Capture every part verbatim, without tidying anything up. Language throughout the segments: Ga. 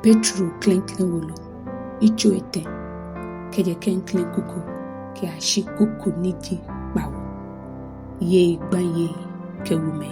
Petro klɛŋklɛŋ wolo, yitso etɛ, kɛjɛ klɛŋklɛŋ kuku kɛyashi kuku ni ji kpawo. Yei gbayei kɛ wumɛi.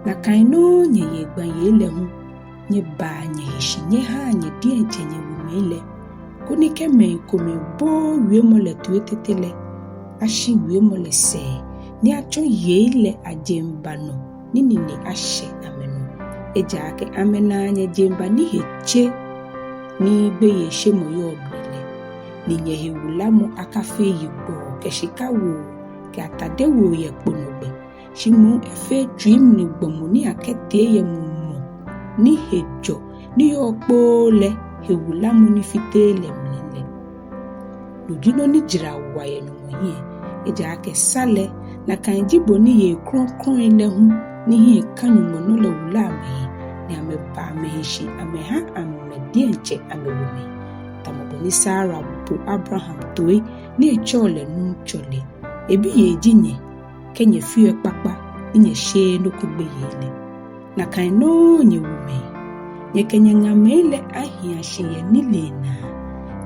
Nakai nɔŋŋ nyɛ yei gbayei lɛ hu, nyɛbaa nyɛhe shi nyɛhaa nyɛ diɛŋtsɛ nyɛwumɛi lɛ, koni kɛ mɛi komɛi booo wiemɔ lɛ toi tete lɛ, ashi wiemɔ lɛ sɛɛ, ni atsɔ yei lɛ ajeŋba nɔ ni nine ashɛ amɛnɔ. Ejaakɛ amɛnaa nyɛjeŋba ni he tse ni gbeyeishemɔ yɔɔ mli lɛ, ni nyɛhewulamɔ akafee yigbɔɔ kɛ shika woo kɛ atade woo yɛ kponɔgbɛ, shi moŋ efee tsui mli gbɔmɔ ni akɛtee yɛ mumɔ ni he jɔ ni yɔɔ kpoo lɛ hewulamɔ ni fiteee lɛ mli lɛ. No ji nɔ ni jara wa yɛ Nyɔŋmɔ hiɛ. Ejaakɛ sa lɛ, nakai ji bɔ ni yei krɔŋkrɔŋi lɛ hu ni hiɛ ka Nyɔŋmɔ nɔ lɛ wula amɛhe, ni amɛba amɛhe shi amɛha amɛ diɛŋtsɛ amɛwumɛi. Tamɔ bɔ ni Sara bo Abraham toi ni etsɛɔ lɛ nuŋtsɔ lɛ, ebiyei ji nyɛ, kɛ nyɛfeɔ ekpakpa ni nyɛsheee nɔ ko gbeyei lɛ. Nakai nɔŋŋ nyɛ wumɛi, nyɛkɛ nyɛŋamɛi lɛ ahia shi yɛ nilee naa,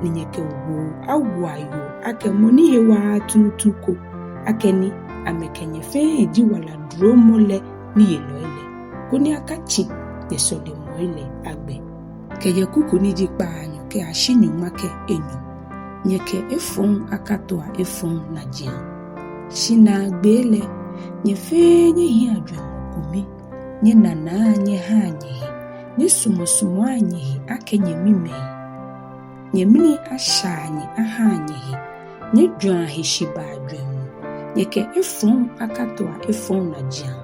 ni nyɛkɛ woo awoa yoo akɛ mɔ ni he waaa tuutu ko, akɛni amɛkɛ nyɛ fɛɛ ji wala duromɔ lɛ niyelɔi lɛ, koni akatsi nyɛsɔlemɔi lɛ agbɛ. Kɛjɛ kuku ni ji kpaanyɔ kɛyashi nyɔŋma kɛ enyɔ. Nyɛkɛ efɔŋ akatoa efɔŋ najiaŋ. Shi naagbee lɛ, nyɛ fɛɛ nyɛhiɛa jwɛŋmɔ kome, nyɛnanaa nyɛhaa nyɛhe, nyɛsumɔsumɔa nyɛhe akɛ nyɛmimɛi, nyɛmli ashaa nyɛ ahaa nyɛhe, nyɛjwɛŋa heshibaa jwɛŋmɔ. Nyɛkɛ efɔŋ akatoa efɔŋ najiaŋ,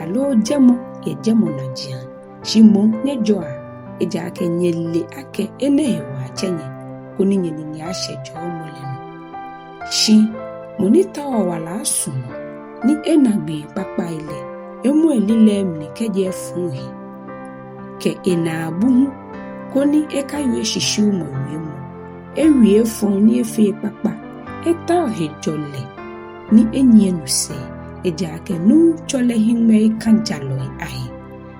aloo jɛmɔ yɛ jɛmɔ najiaŋ, shi moŋ nyɛjɔa, ejaakɛ nyɛle akɛ enɛ hewɔ atsɛ nyɛ, koni nyɛnine ashɛ jɔɔmɔ lɛ nɔ. Shi mɔ ni taoɔ wala asumɔ, ni ena gbii kpakpai lɛ, emɔ elilɛi mli kɛjɛ efɔŋ he kɛ enaabu hu, koni ekawie shishiumɔ wiemɔ. Ewie efɔŋ ni efee ekpakpa, etao hejɔlɛ ni enyiɛ nu sɛɛ, ejaakɛ Nuŋtsɔ lɛ hiŋmɛi ka jalɔi ahe,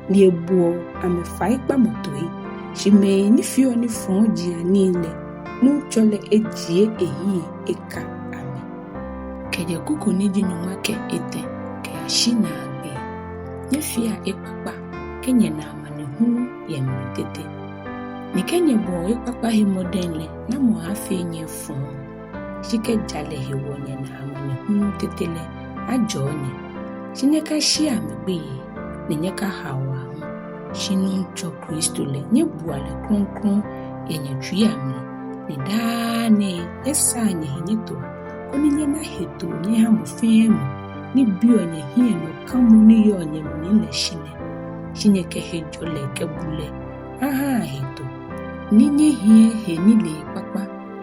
ni ebuɔ amɛfaikpamɔ toi, shi mɛi ni feɔ nifɔjianii lɛ, Nuŋtsɔ lɛ ejie ehiɛ eka amɛ. Kɛjɛ kuku ni ji nyɔŋma kɛ etɛ kɛyashi naagbee. Nyɛfea ekpakpa kɛ nyɛna amanehulu yɛ mli tete. Ni kɛ nyɛbɔɔ ekpakpa he mɔdɛŋ lɛ, namɔ aaafee nyɛ efɔŋ? Shi kɛ jalɛ hewɔ nyɛna amanehulu tete lɛ, ajɔɔ nyɛ. Shi nyɛkashea amɛ gbeyei, ni nyɛkahaoa hu. Shi Nuŋtsɔ Kristo lɛ, nyɛbua lɛ krɔŋkrɔŋ yɛ nyɛtsuii amli, ni daa nɛɛ nyɛsaa nyɛhe nyɛtoa, koni nyɛna hetoo nyɛha mɔ fɛɛ mɔ ni biɔ nyɛhiɛ nɔkamɔ ni yɔɔ nyɛmli lɛ shinɛ. Shi nyɛkɛ hejɔlɛ kɛ bulɛ ahaa hetoo, ni nyɛhiɛ henilee kpakpa,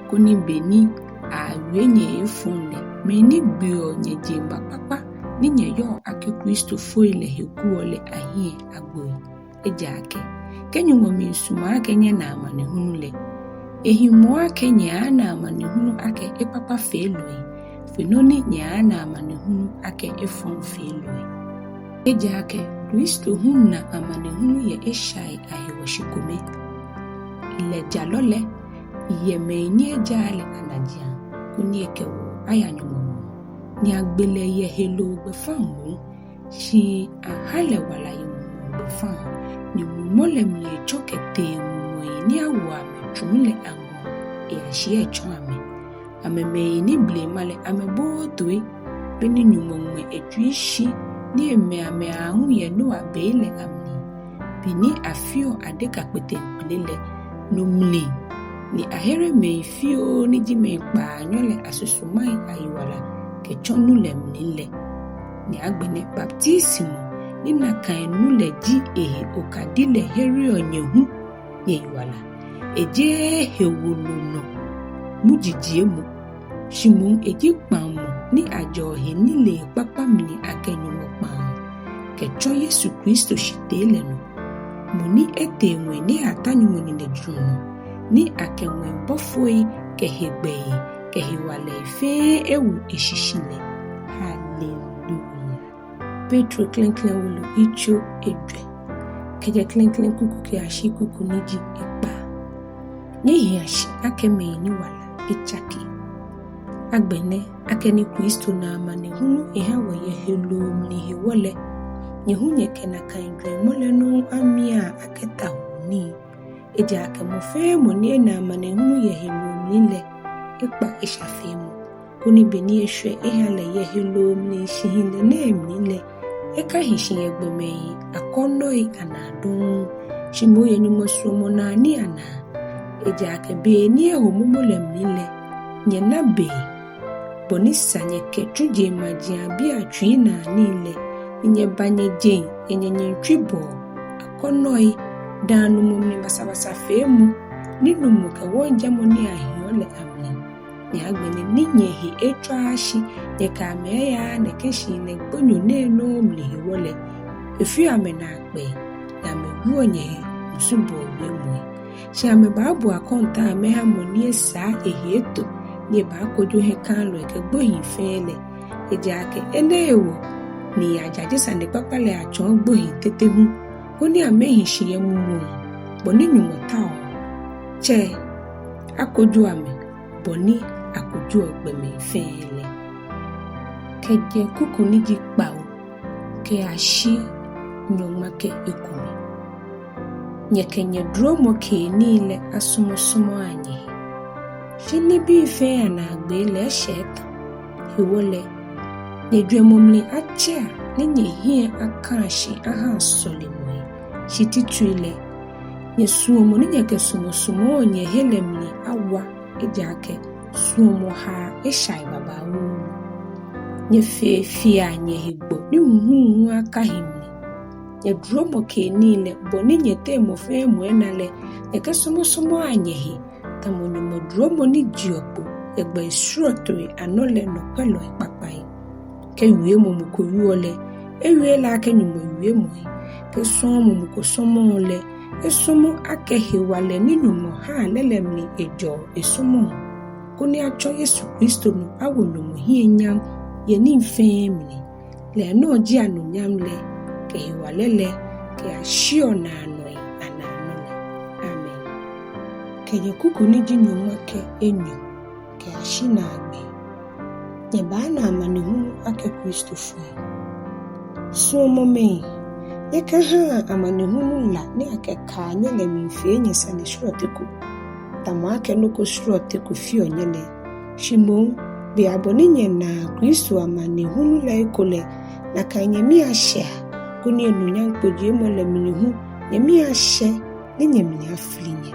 koni be ni awie nyɛ efɔŋ lɛ, mɛi ni gbeɔ nyɛjeŋba kpakpa ni nyɛyɔɔ akɛ Kristofoi lɛ he guɔ lɛ ahiɛ agboi. Ejaakɛ kɛ Nyɔŋmɔ miisumɔ akɛ nyɛna amanehulu lɛ, ehi moŋ akɛ nyɛaana amanehulu akɛ ekpakpafeelɔi, fe nɔ ni nyɛaana amanehulu akɛ efɔŋfeelɔi. Ejaakɛ Kristo hu na amanehulu yɛ eshai ahewɔ shikome, lɛ jalɔ lɛ yɛ mɛi ni ejaaa lɛ anajiaŋ, koni ekɛ wɔ aya Nyɔŋmɔ ŋɔɔ. Ni agbe lɛ yɛ heloo gbɛfaŋ moŋ, shi aha lɛ wala yɛ mumɔŋ gbɛfaŋ, ni mumɔ lɛ mli etsɔ kɛtee mumɔi ni awo amɛ tsuŋ lɛ aŋɔɔ, eyashiɛ etsɔɔ amɛ. Amɛ mɛi ni blema lɛ amɛbooo toi, be ni Nyɔŋmɔ ŋmɛ etsui shi ni emɛ amɛ aahu yɛ Noa bei lɛ amli, be ni afeɔ adeka kpeteŋkpele lɛ, no mli ni ahere mɛi fioo ni ji mɛi kpaanyɔ lɛ asusumai ayiwala kɛtsɔ nu lɛ mli lɛ. Ni agbɛnɛ baptisimɔ ni nakai nu lɛ ji ehe okadi lɛ hereɔ nyɛ hu nyɛyiwala. Ejeee hewolo nɔ mujijiemɔ, shi moŋ eji kpaŋmɔ ni ajɛɔ henilee kpakpa mli akɛ Nyɔŋmɔ kpaŋɔ, kɛtsɔ Yesu Kristo shitee lɛ nɔ, mɔ ni etee ŋwɛi ni eyata Nyɔŋmɔ ninejurɔ nɔ, ni akɛ ŋwɛi bɔfoi kɛ hegbɛi kɛ hewalɛi fɛɛ ewo eshishi lɛ. Haleluya. Petro klɛŋklɛŋ wolo, yitso ejwɛ, kɛjɛ klɛŋklɛŋ kuku kɛyashi kuku ni ji ekpaa. Nyɛhia shi akɛ mɛi ni wala etsake. Agbɛnɛ, akɛni Kristo na amanehunu eha wɔ yɛ heloo mli hewɔ lɛ, nyɛ hu nyɛkɛ nakai jwɛŋmɔ lɛ nɔŋŋ amia akɛ tawuunii. Ejaakɛ mɔ fɛɛ mɔ ni ena amanehunu yɛ heloo mli lɛ, ekpa eshafeemɔ, koni be ni eshwɛ eha lɛ yɛ heloo mli shihilɛ nɛɛ mli lɛ, ekahi shi yɛ gbɔmɛi akɔnɔi anaa dɔŋŋ, shi moŋ yɛ Nyɔŋmɔ suɔmɔnaa nii anaa. Ejaakɛ be ni eho momo lɛ mli lɛ, nyɛna be bɔ ni sa nyɛkɛtsu jeŋmajiaŋbii atsui naa nii lɛ, ni nyɛba nyɛjeŋ yɛ nyɛnyɛŋtswibɔɔ, akɔnɔi, daanumɔ mli basabasafeemɔ, ninumɔ kɛ wɔŋjamɔ ni ahiɔ lɛ amli. Ni agbɛnɛ ni nyɛhe etswaaa shi nyɛkɛ amɛ eyaaa nɛkɛ shihilɛ gbonyo nɛɛ nɔŋŋ mli hewɔ lɛ, efeɔ amɛ naakpɛɛ, ni amɛwieɔ nyɛhe musubɔɔ wiemɔi. Shi amɛbaabu akɔntaa amɛha mɔ ni esaa ehe eto ni ebaakojo hiɛkãalɔi kɛ gbohii fɛɛ lɛ. Ejaakɛ enɛ hewɔ ni ajaje sanekpakpa lɛ atsɔɔ gbohii tete hu, koni amɛhi shi yɛ mumɔŋ bɔ ni Nyɔŋmɔ taoɔ. Tsɛ akojo amɛ bɔ ni akojoɔ gbɔmɛi fɛɛ lɛ. Kɛjɛ kuku ni ji kpawo kɛyashi nyɔŋma kɛ ekome. Nyɛkɛ nyɛduromɔ keenii lɛ asɔmɔsɔmɔa nyɛhe. Shi nibii fɛɛ anaagbee lɛ eshɛ etã. Hewɔ lɛ, nyɛjwɛŋmɔ mli atsea ni nyɛhiɛ akaa shi aha sɔlemɔi. Shi titri lɛ, nyɛsuɔmɔ ni nyɛkɛsumɔsumɔɔ nyɛhe lɛ mli awa, ejaakɛ suɔmɔ haa eshai babaoo. Nyɛfefea nyɛhe gbɔ ni huhuuhu akahi mli. Nyɛduromɔ keenii lɛ, bɔ ni nyɛteŋ mɔ fɛɛ mɔ ena lɛ, nyɛkɛsɔmɔsɔmɔa nyɛhe, tamɔ Nyɔŋmɔ duromɔ ni jeɔ kpo yɛ gbɛi srɔtoi anɔ lɛ nɔkwɛlɔi kpakpai. Kɛ wiemɔ mɔ ko wieɔ lɛ, ewie lɛ akɛ Nyɔŋmɔ wiemɔi. Kɛ sɔɔmɔ mɔ ko sɔmɔɔ lɛ, esɔmɔ akɛ hewalɛ ni Nyɔŋmɔ haa lɛ lɛ mli ejɛɔ esɔmɔɔ, koni atsɔ Yesu Kristo nɔ awo Nyɔŋmɔ hiɛ nyam yɛ nii fɛɛ mli. Lɛ enɔ ji anunyam lɛ kɛ hewalɛ lɛ kɛyashiɔ naanɔi anaanɔ lɛ. Amen. Kɛjɛ kuku ni ji nyɔŋma kɛ enyɔ kɛyashi naagbee. Nyɛbaana amanehunu akɛ Kristofoi. Suɔmɔmɛi, nyɛkahaa amanehunu la ni akɛkaa nyɛ lɛ miifee nyɛ sane srɔto ko, tamɔ akɛ nɔ ko srɔto ko feɔ nyɛ lɛ. Shi moŋ, be abɔ ni nyɛnaa Kristo amanehunu lɛ eko lɛ, nakai nyɛmii ashɛa, koni enunyam kpojiemɔ lɛ mli hu nyɛmii ashɛ ni nyɛmli afili nyɛ.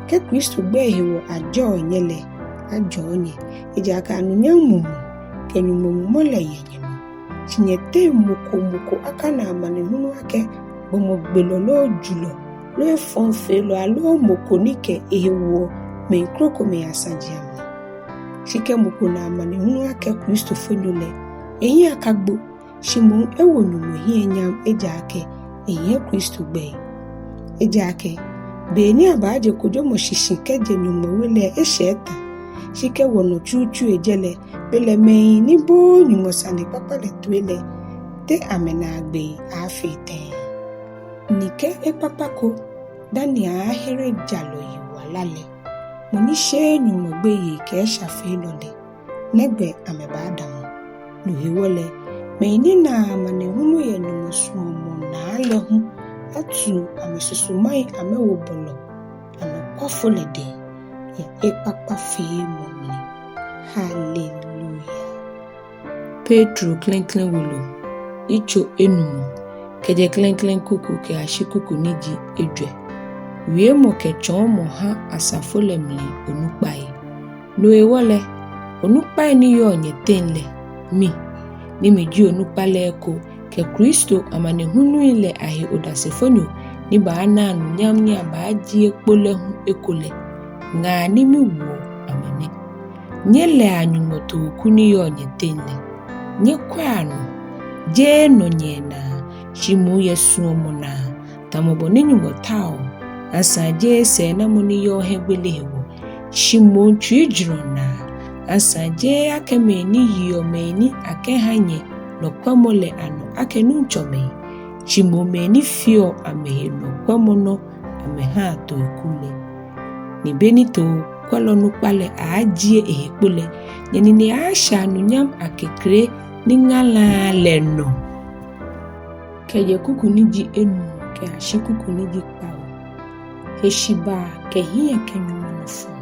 Kɛ Kristo gbɛi hewɔ ajɛɔ nyɛ lɛ, ajɔɔ nyɛ, ejaakɛ anunyam mumɔ kɛ Nyɔŋmɔ mumɔ lɛ yɛ nyɛnɔ. Shi nyɛteŋ mɔ ko mɔ ko akana amanehunu akɛ gbɔmɔgbelɔ loo julɔ loo efɔŋfeelɔ aloo mɔ ko ni kɛ ehe woɔ mɛi krokomɛi asaji amli. Shi kɛ mɔ ko na amanehunu akɛ Kristofonyo lɛ, ehiɛ akagbo, shi moŋ ewo Nyɔŋmɔ hiɛ nyam ejaakɛ ehiɛ Kristo gbɛi. Ejaakɛ be ni abaaje kojomɔ shishi kɛjɛ Nyɔŋmɔ we lɛ eshɛ etã, shi kɛ wɔnɔ tsutsu ejɛ lɛ, belɛ mɛi ni booo Nyɔŋmɔ sanekpakpa lɛ toi lɛ, te amɛnaagbee aaafee tɛŋŋ? Ni kɛ ekpakpa ko dani aaahere jalɔ yiwala lɛ, mɔ ni sheee Nyɔŋmɔ gbeyei kɛ eshafeelɔ lɛ, nɛgbɛ amɛbaadamɔ? No hewɔ lɛ, mɛi ni naa amanehunu yɛ Nyɔŋmɔ suɔmɔnaa lɛ hu atu amɛsusumai amɛwo bɔlɔ anɔkwafo lɛ dɛŋ yɛ ekpakpafeemɔ mli. Hallelujah. Petro klɛŋklɛŋ wolo, yitso enumɔ, kɛjɛ klɛŋklɛŋ kuku kɛyashi kuku ni ji ejwɛ. Wiemɔ kɛ tsɔɔmɔ ha asafo lɛ mli onukpai. No hewɔ lɛ, onukpai ni yɔɔ nyɛteŋ lɛ, mi, ni miji onukpa lɛ eko, kɛ Kristo amanehunui lɛ ahe odasefonyo ni baana anunyam ni abaajie kpo lɛ hu eko lɛ, ŋaa ni miwoɔ amɛ nɛ. Nyɛlɛa Nyɔŋmɔ tooku ni yɔɔ nyɛteŋ lɛ. Nyɛkwɛa nɔ, jeee nɔnyɛɛ naa, shi moŋ yɛ suɔmɔ naa, tamɔ bɔ ni Nyɔŋmɔ taoɔ, asaŋ jeee sɛɛnamɔ ni yɔɔ hiɛgbele hewɔ, shi moŋ tsuijurɔ naa, asaŋ jeee akɛ mɛi ni yeɔ mɛi ni akɛha nyɛ nɔkwɛmɔ lɛ anɔ akɛ nuŋtsɔmɛi, shi moŋ mɛi ni feɔ amɛhe nɔkwɛmɔnɔ amɛhaa tooku lɛ. Ni be ni tookwɛlɔ nukpa lɛ aaajie ehe kpo lɛ, nyɛnine aaashɛ anunyam akekre ni ŋalaaa lɛ nɔ. Kɛjɛ kuku ni ji enumɔ kɛyashi kuku ni ji kpawo. Heshibaa kɛ hiɛ kɛ Nyɔŋmɔ nifɔɔ.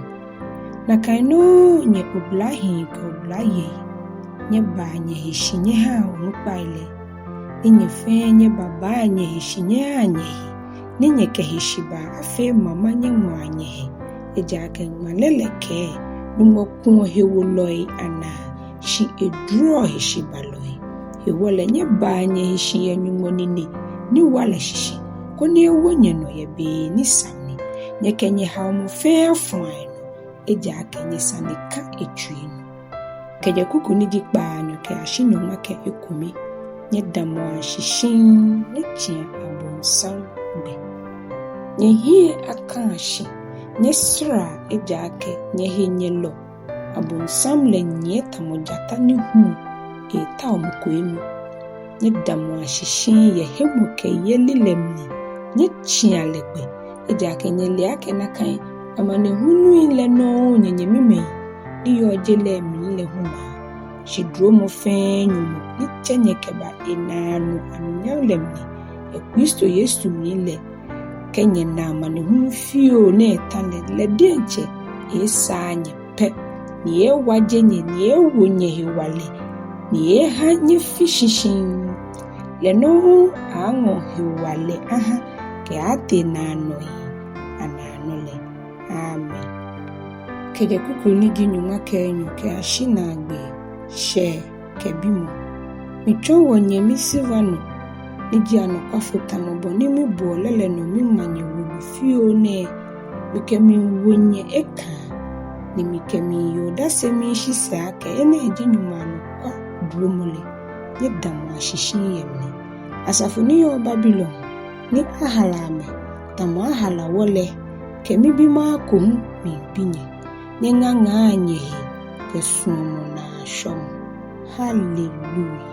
Nakai nɔŋŋ nyɛ oblahii kɛ oblayei, nyɛbaa nyɛhe shi nyɛhaa onukpai lɛ, ni nyɛ fɛɛ nyɛbabaa nyɛhe shi nyɛhaa nyɛhe, ni nyɛkɛ heshibaa afee mama nyɛŋɔa nyɛhe. Ejaakɛ ŋmalɛ lɛ kɛɛ: Nyɔŋmɔ kuɔ hewolɔi anaa, shi eduroɔ heshibalɔi. Hewɔ lɛ nyɛbaa nyɛhe shi yɛ Nyɔŋmɔ nine ni wa lɛ shishi, koni ewo nyɛnɔ yɛ be ni sa mli. Nyɛkɛ nyɛhaomɔ fɛɛ afɔa enɔ, ejaakɛ nyɛsane ka etsui nɔ. Kɛjɛ kuku ni ji kpaanyɔ kɛyashi nyɔŋma kɛ ekome. Nyɛdamɔa shi shiŋŋ, nyɛtsĩa abonsam gbɛ. Nyɛhiɛ akãa shi, nyɛsaraa, ejaakɛ nyɛhenyɛlɔ abonsam lɛ nyiɛ tamɔ jata ni huɔ, eetao mɔ ko enu. Nyɛdamɔa shi shiŋŋ yɛ hemɔkɛyeli lɛ mli, nyɛtsĩa lɛ gbɛ, ejaakɛ nyɛle akɛ nakai amanehului lɛ nɔŋŋ nyɛnyɛmimɛi ni yɔɔ je lɛ mli lɛ hu naa. Shi dromɔ fɛɛ Nyɔŋmɔ ni tsɛ nyɛ kɛba enaanɔ anunyam lɛ mli yɛ Kristo Yesu mli lɛ, kɛ nyɛna amanehulu fioo nɛɛ ta lɛ, lɛ diɛŋtsɛ eeesaa nyɛ pɛ, ni eeewaje nyɛ, ni eeewo nyɛ hewalɛ, ni eeeha nyɛfi shi shiŋŋ. Lɛ nɔŋŋ aaaŋɔ hewalɛ aha kɛaatee naanɔi anaanɔ lɛ. Amen. Kɛjɛ kuku ni ji nyɔŋma kɛ enyɔ kɛyashi naagbee. Shɛɛ kɛ bimɔ. Mitsɔ wɔnyɛmi Silvano, ni ji anɔkwafo tamɔ bɔ ni miboɔ lɛ lɛ nɔ miŋma nyɛ wolo fioo nɛɛ, mikɛmiiwo nyɛ ekãa, ni mikɛmiiye odase miishi sɛɛ akɛ enɛ ji Nyɔŋmɔ anɔkwa dromɔ lɛ. Nyɛdamɔa shi shiŋŋ yɛ mli. Asafo ni yɔɔ Babilon, ni ahala amɛ tamɔ ahala wɔ lɛ, kɛ mibi Marko hu miibi nyɛ. Nyɛŋaŋaa nyɛhe kɛ suɔmɔ naashwɔmɔ. Hallelujah.